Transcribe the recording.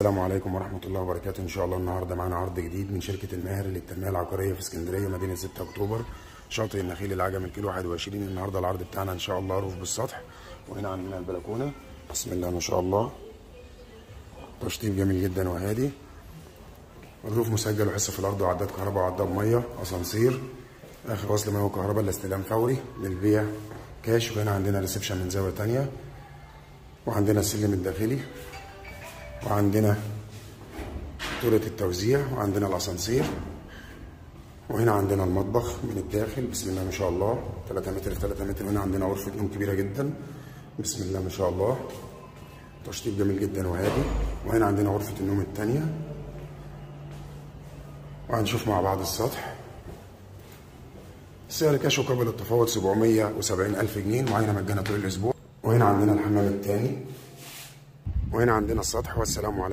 السلام عليكم ورحمة الله وبركاته. إن شاء الله النهاردة معانا عرض جديد من شركة الماهر للتنمية العقارية في اسكندرية، مدينة 6 أكتوبر، شاطئ النخيل العجمي، الكيلو 21. النهاردة العرض بتاعنا إن شاء الله roof بالسطح، وهنا عندنا البلكونة، بسم الله ما شاء الله، تشطيب جميل جدا وهادي. ال roof مسجل وحصة في الأرض وعداد كهرباء وعداد مية، أسانسير، آخر وصل مية وكهرباء، الاستلام فوري، للبيع كاش. وهنا عندنا reception من زاوية تانية، وعندنا السلم الداخلي، وعندنا طرة التوزيع، وعندنا الاسانسير، وهنا عندنا المطبخ من الداخل، بسم الله ما شاء الله، 3 متر في 3 متر. وهنا عندنا غرفة نوم كبيرة جدا، بسم الله ما شاء الله، تشطيب جميل جدا وهادي. وهنا عندنا غرفة النوم الثانية، وهنشوف مع بعض السطح. سعر كاش وقابل للتفاوض 770 ألف جنيه، معاينة مجانا طول الأسبوع. وهنا عندنا الحمام الثاني، وهنا عندنا السطح. والسلام عليكم.